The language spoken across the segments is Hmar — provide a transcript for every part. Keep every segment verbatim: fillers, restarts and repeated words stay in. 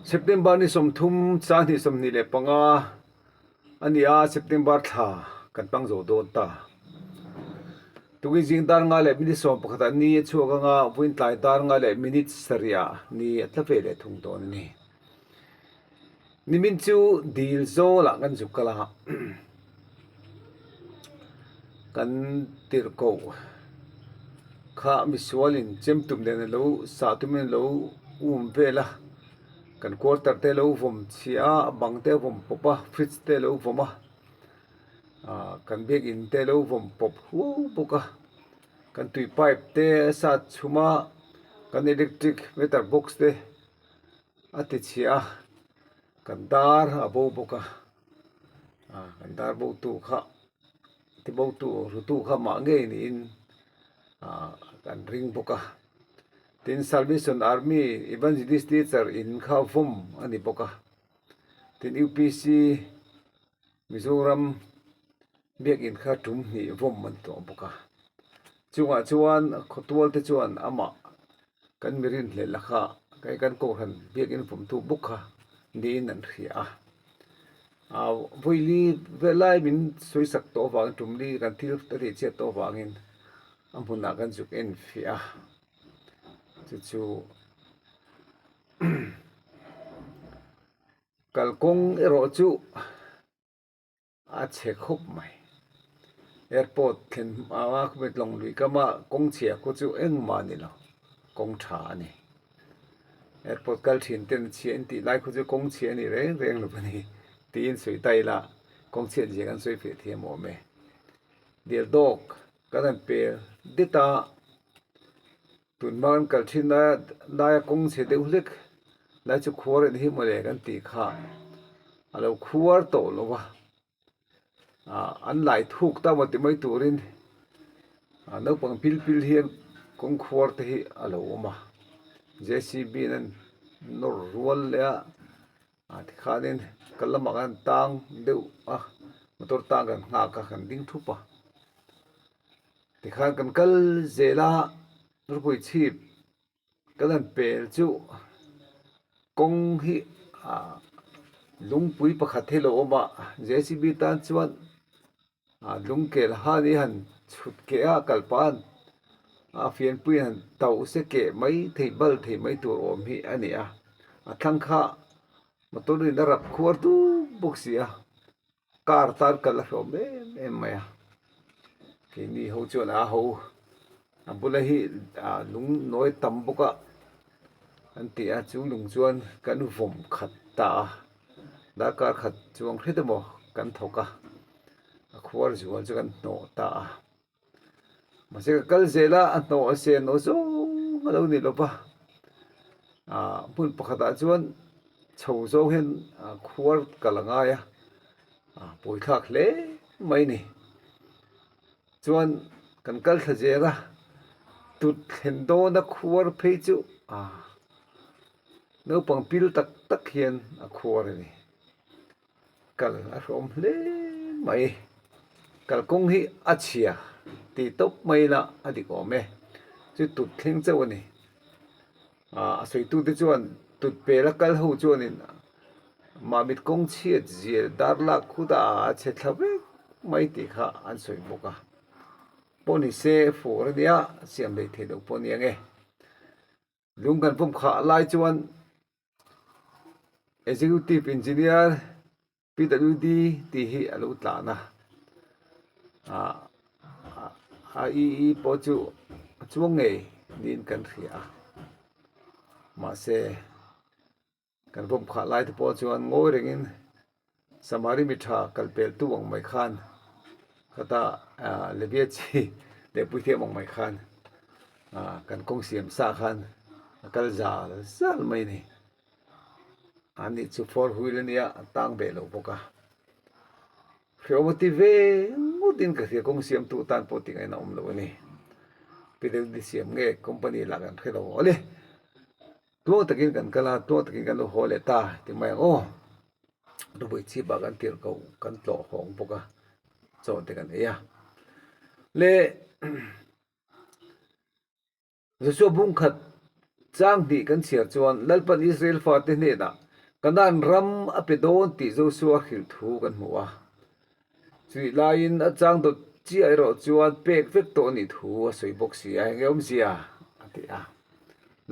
September ni sawmthum, chang hni sawmhni le panga a ni a, September thla kan hmang zo dawn ta. Tukin zing dar nga le minute sawmpakhat a ni a chhuak ang a, vawiin tlai dar nga le minute sari a ni a tla ve le thung dawn a nih. Nimin chu dil zawlah kan zuk kal a. Kan tirko kha misualin chemtum nen lo, sa tumin lo um vel a. Kan quarter te lo vawm chhia a, a bang te vawm pawp a, fridge te lo vawm a. A, kan biak in te lo vawm pawp huau bawk a. Kan tui pipe te a sat chhum a, kan electric meter box te a ti chhia a. Kan dar a bo bawk a. A, kan dar botu kha, ti botu, rutu kha mah ngei niin, a, kan ring bawk a. Tin, Salvation Army Evangelist Teacher in kha vawm a ni bawk a. Tin, U P C Mizoram biak in kha tum hnih vawm a ni tawh bawk a. Chungah chuan khawtual te chuan amah kan mi rinhlel a kha, kei kan kohhran biak in vawmtu bawk kha niin an hria a. A, vawi li vel lai min sawisak tawh vangin, tum li kan thil a tih chiat tawh vangin a hmunah kan zuk en fiah a. Chu chu kalkawng erawh chu a chhe khawp mai. Airport thlen a, khawpui tlawng lui kama kawng chhia khu chu engmah ni lo, kawng ṭha a ni. Airport kal ṭhin ten chhia in tih lai khu chu kawng chhia a ni reng reng lo a ni, tiin sawi ta ila, kawng chhiat zia kan sawi fe thiam awm e. Dial dawk kan han pel det a, tun hma kan kal ṭhin a, laia kawng chhe deuh hlek lai chu khuar a ni hi mawle kan ti kha, a lo khuar tawh lo va. A, an lai thuk ta maw ti mai turin, a, naupang pil pil hian kawng khuar te hi a lo awm a, J C B in an nawr rual leh a, a, tikhanin kal lamah kan tang deuh a, motor tang kan nghak a, kan ding thup a. Tikhan kan kal zel a, ropui chhip kan han pel chu kawng hi, a, lungpui pakhat hi lo awm a, J C B tan chuan, a, lung kel han hi han chhut keh a, kalpain a fianpuiin han tau se keh mai thei, bal thei mai tur awm hi a ni a. A thlang kha motor in a rap khuar tum bawk si a. Car tan kal a hrawm em em mai a. Keini ho chuan a ho, a bula hi, a, lung nawi tam bawk a, an ti a, chu lung chuan kan vawm khat ta a, darkar khat chuang hret emaw kan thawk a, a khuar zual chu kan hnawh ta a. Mahse, ka kal zel a, a hnawh a sen naw zawng a lo ni lo va. A, hmun pakhatah chuan chho zawng hian, a, khuar kal a ngai a, a, pawi thlak hle mai ni. Chuan kan kal thla zel a, tut thlen dawna khuar phei chu, a, naupang pil tak tak hian a khuar a ni. Kal a hrawm hle mai. Kalkawng hi a chhia ti tawp mai la, a dik awm e. Chu tut thleng chauh a ni. A, a sawitute chuan tut pela kal ho chuanin, mamit kawng chhiat zia dar lak khuta a chhe thla vek mai tih kha an sawi bawk a. Pawh ni se, fur a nia, siam lei thei lo pawh ni ang e. Lung kan vawm khah lai chuan Executive Engineer, P W D tih hi a lo tlan a. A, a, a i, i pawh chu a chuang ngei niin kan hria a. Mahse, kan vawm khah lai te pawh chuan ngawi rengin Samari mi ṭha kal peltu ang mai khan, khata, a, Lebia chi leh puithiam ang mai khan, a, kan kawng siam sa khan a kal zal zal mai ni. Ani chu four wheel a nia, a tang ve lo bawk a. Hreawm a ti ve ngawtin ka hria, kawng siamtu tan pawh ti ngaina awm lo a ni. Pi deuh ni siam nge, company lah kan hre lo a le. Tluang takin kan kal a, tluang takin kan lo haw leh ta, ti mai ang aw. Ropui chhipah kan tirko kan tlawh hawng bawk a, chaw te kan ei a. Le, Joshua bung khat chang hnih kan chhiar chuan Lalpan Israel fate hnenah Kanan ram a pe dawn tih Josua hril thu kan hmu a. Chu ni laiin a chang dawt chiah erawh chuan pek vek tawh a nih thu a sawi bawk si a, eng nge awmzia a ti a.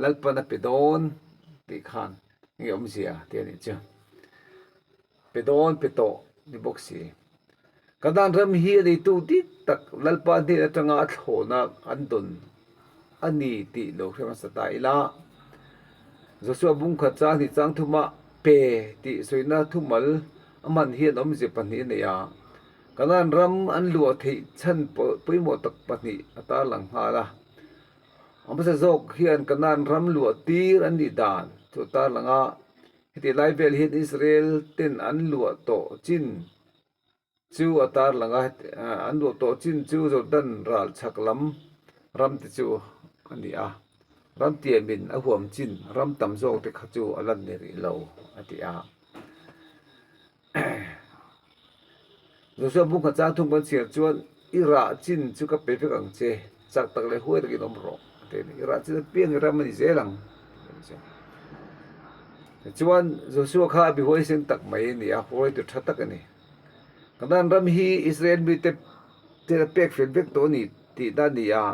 Lalpan a pe dawn tih khan eng nge awmzia ti a nih chu. Pe dawn pe tawh ni bawk si. Kanan ram hi a neitu dik tak Lalpa hnen atanga a thlawna an dawn a ni tih lo hre hmasa ta ila. Josua bung khat chang hnih chang thuma pe tih sawina thumal a hman hian awmzia pahnih a nei a. Kanan ram an luah theih chhan paw-, pawimawh tak pahnih a tarlang nghal a. A hmasa zawk hian Kanan ram luah tir an nih dan chu a tarlang a. Heti lai vel hian Israel ten an luah tawh chin chu a tarlang a, an luah tawh chin chu Jordan ral chhak lam ram te chu a ni a. Ram tiamin a huam chin ram tam zawk te kha chu a lan ni rih lo a ti a. Josua bung khat chang thum kan chhiar chuan, "I rah chin chu ka pe vek ang che, chak tak leh huai takin awm rawh," a ti a ni. I rah chin apiang i ram a ni zel ang. Chuan Josua kha a bihuaisen tak mai a ni a, huaitu ṭha tak a ni. Kanan ram hi Israel mite, te pek fel vek tawh a ni tihna a ni a.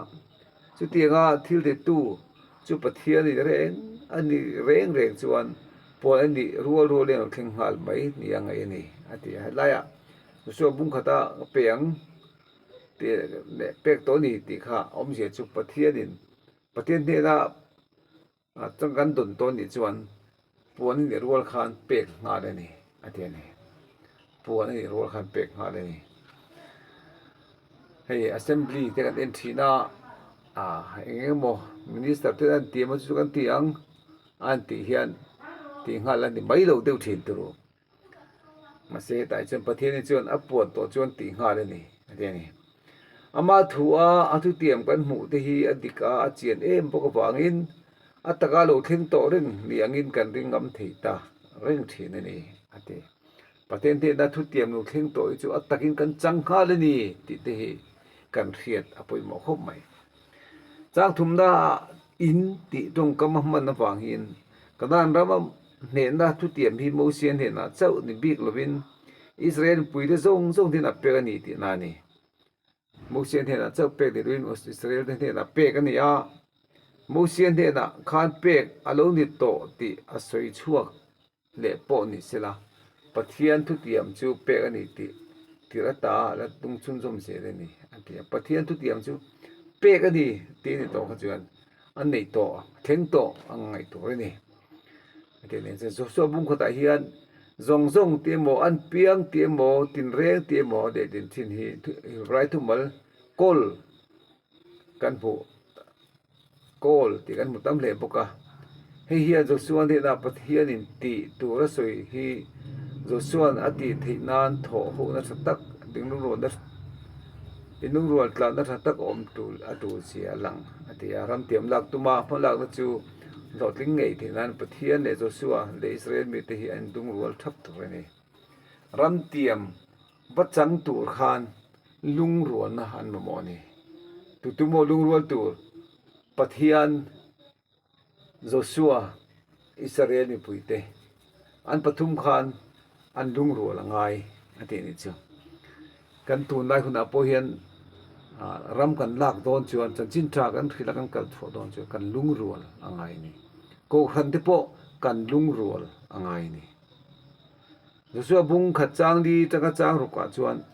Chutianga thil theitu chu Pathian a ni reng, a ni reng reng chuan puan a nih rual rual in a thleng nghal mai ni a ngai a ni, a ti a. Helaiah Josua bung khata pe ang, ti, pek tawh a ni tih kha awmzia chu Pathianin, Pathian hnena, a, chang kan dawn tawh a nih chuan puan a nih rual khan pek nghal a ni, a ti a ni. Puan a nih rual khan pek nghal a ni. Hei assembly te kan en ṭhin a, a, eng eng emaw minister te an ti emaw chu kan ti ang, an tih hian tih nghal a ni mai lo deuh ṭhin turu. Mahse, hetah chuan Pathianin chuan a puan tawh chuan tih nghal a ni, a ti a ni. Ama thu a, a thutiam kan hmuh te hi a dik a, a chian em bawk avangin, a taka lo thleng tawh reng ni angin kan ring ngam thei ta reng ṭhin a ni, a ti. Pathian hnena thutiam lo thleng tawh hi chu a takin kan chang nghal a ni tih te hi kan hriat a pawimawh khawp mai. Chang thumna in tih ṭawngkam a hman avang hian, Kanan rama hnena thutiam hi Mosia hnena chauh ni bik lovin, Israel mipuite zawng zawng hian a pek a ni tihna a ni. Mosia hnena chauh pek ni lovin Israel te hnena pek a ni a. Mosia hnena khan pek a lo ni tawh tih a sawi chhuak leh pawh ni sela, Pathian thutiam chu pek a ni tih tir ata la tung chhunzawm zel a ni, a ti a. Pathian thutiam chu pek a ni tih ni tawh kha chuan an nei tawh, thleng tawh a ngai tur a ni. A ti a ni. Joshua bung khatah hian zawng zawng tih emaw, an piang tih emaw, tinreng tih emaw, leh tin ṭhin hi thu-, Hebrai thumal kol kan hmu, kol tih kan hmu tam hle bawk a. Hei hian Joshua hnena Pathianin tih tura sawi hi Joshuan a tih theih nan thawh hona ṭha tak, lungril, inlungrual tlanna ṭha tak awm tul, a tul si a lang, a ti a. Ram tiam lak tuma hmalakna chu hlawhtling ngei theih nan Pathian leh Joshua leh Israel mite hi an lungrual thap tur a ni. Ram tiam va chang tur khan lungrualna an mamawh a ni. Tutu maw lungrual tur Pathian, Joshua, Israel mipuite, an pathum khan an lungrual a ngai, a ti ni chu. Kan tunlai hunah pawh hian, a, ram kan lak dawn chuan, chanchin ṭha kan hrilh a kan kal chhuah dawn chuan kan lungrual a ngai a ni. Kohhran te pawh kan lungrual a ngai a ni. Joshua bung khat chang li aṭanga chang rukah chuan,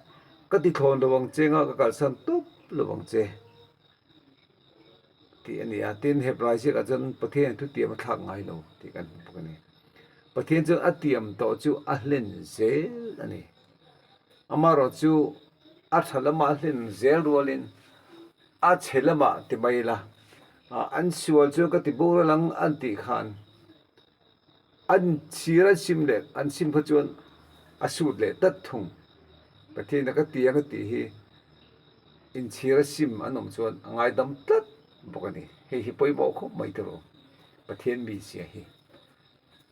"Ka ti thlawn lo ang che nga, ka kalsan tawp lo ang che," tih a ni a. Tin, Hebrai ziakah chuan Pathian thutiam a thlak ngai lo tih kan hmu bawk a ni. Pathian chuan a tiam tawh chu a hlen zel a ni. Amaherawhchu a ṭha lama a hlen zel rualin a chhe lama ti mai la, a, an sual chuan ka ti bawr a lang an tih khan, an chhir an sim leh, an sim kha chuan a sut leh tlat thung. Pathian a ka ti ang a tih hi inchhir a sim an awm chuan a ngaidam tlat bawk a ni. Hei hi pawimawh khawp mai tiraw, Pathian mi sia hi.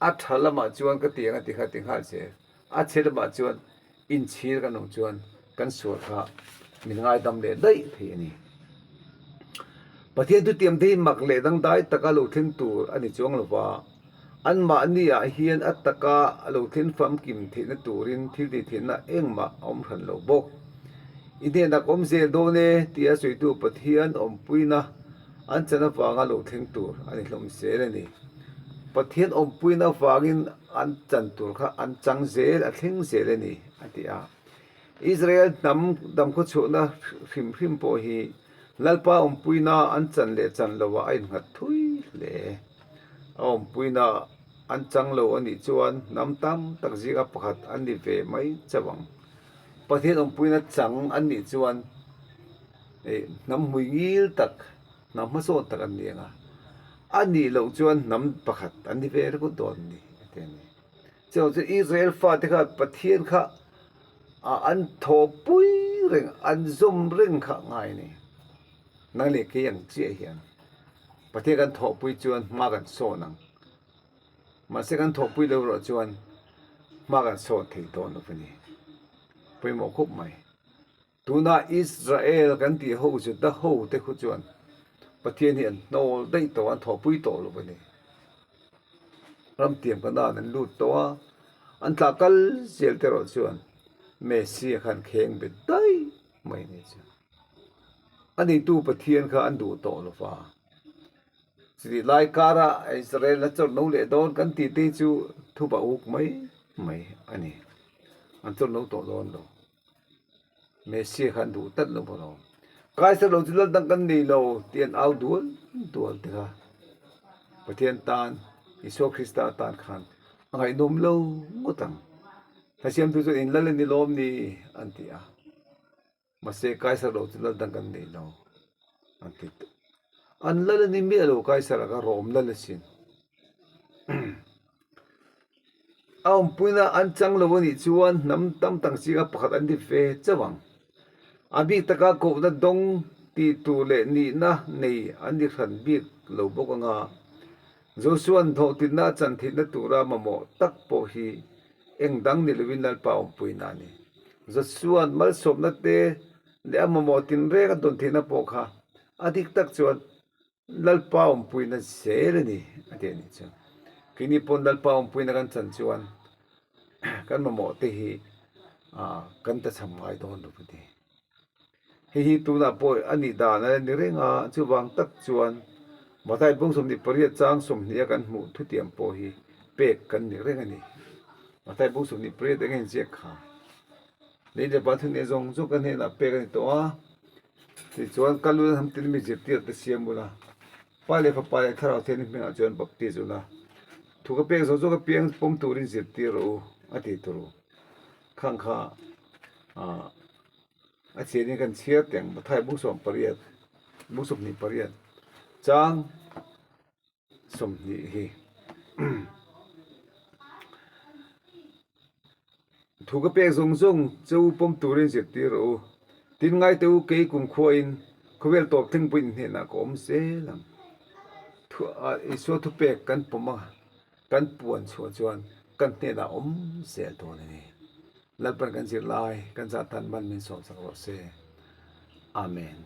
A ṭha lamah chuan ka ti ang a ti kha ti nghal che. A chhe lamah chuan inchhir kan awm chuan kan sual kha min ngaidam leh daih thei a ni. Pathian thutiam te hi mak leh dangdai taka lo thleng tur a ni chuang lo va, Anmahni ah hian a taka a lo thleng famkim theihna turin thil tih theihna engmah a awm hran lo bawk. I hnena ka awm zel dawn e, tia sawitu Pathian awmpuina an chan avanga lo thleng tur a ni hlawm zel a ni. Pathian awmpuina avangin an chan tur kha an chang zel, a thleng zel a ni, a ti a. Israel hnam dam khaw chhuahna hrim hrim pawh hi Lalpa awmpuina an chan leh chan lo a, a innghat thui hle. A awmpuina an chang lo a nih chuan hnam tam tak zinga pakhat an ni ve mai chauh ang. Pathian awmpuina chang an nih chuan, eh, hnam hmui ngil tak, hnam hmasawn tak an ni ang a. A nih loh chuan hnam pakhat an ni ve ringawt dawn a ni, a ti a ni. Chuvang chuan Israel fate kha Pathian kha, a, an thawhpui reng, an zawm reng kha ngai a ni. Nang leh kei ang chiah hian Pathian kan thawhpui chuan hma kan sawn ang. Mahse, kan thawhpui lo rawh chuan hma kan sawn thei dawn lo a ni. Pawimawh khawp mai. Tuna Israel kan tih ho, Juda ho te khu chuan Pathian hi an hnawl daih tawh, an thawhpui tawh lo a ni. Ram tiam Kanaan an lut tawh a, an thlah kal zel te rawh chuan Messia khan kheng be daih mai ni chu. A neitu Pathian kha an duh tawh lo va. Chuti lai kara Israel a chawr no leh dawn kan tih te chu thu ba uk mai mai a ni. An chawr no tawh dawn lo. Messia khan duh tat lo maw lo. Kaisar lo chu lal dang kan nei lo, tih an au dual dual te kha. Pathian tan, Isua Krista tan khan a ngaihnawm lo ngawt ang. Hla siamtu chuan, "In lal a ni lawm ni," an ti a. Mahse, Kaisar lo chu lal dang kan nei lo, an ti. An lal a ni miah lo, Kaisar a ka Rom lal a sin. A awmpuina an chang lo a nih chuan hnam tam tak zinga pakhat an ni ve chauh ang. A bik taka kohna dawng tih tur leh nihna nei an ni hran bik lo bawk ang a. Josuan hnawhtinna a chan theihna tura mamawh tak pawh hi eng dang ni lovin Lalpa awmpuina a ni. Josuan malsawmna te leh a mamawh tinreng a dawn theihna pawh kha a dik tak chuan Lalpa awmpuina zel a ni, a ti a nih chu. Keini pawn Lalpa awmpuina kan chan chuan kan mamawh te hi, a, kan ta chham ngai dawn lo a ti. Hei hi tunah pawh a nih dan a ni reng a, chuvang tak chuan Mathai bung sawmhnih pariat chang sawmhnih a kan hmuh thutiam pawh hi pek kan ni reng a ni. Mathai bung sawmhnih pariat eng a inziak kha? Lei leh van thu neih zawng zawng kan hnenah pek a ni tawh a. Tichuan, kal ula, hnam tin mi zirtirte siam ula, Pa leh Fapa leh Thlarau Thianghlim hmingah chuan baptis ula, thu ka pek zawng zawng apiang pawm turin zirtir rawh u, a ti tur u. Khang kha, a, a chianin kan chhiar teng, Mathai bung sawm pariat, bung sawmhnih pariat, chang sawmhnih hi. Thu ka pek zawng zawng chu pawm turin zirtir rawh u. Tin ngai teh u, kei kumkhuain khawvel tawp thleng pawhin in hnenah ka awm zel ang. Thu, a, Isua thupek kan pawm a, kan puan chhuah chuan kan hnenah awm zel dawn a ni. Lalpan kan zirlai, kan zan tan man min sawmsak rawh se. Amen.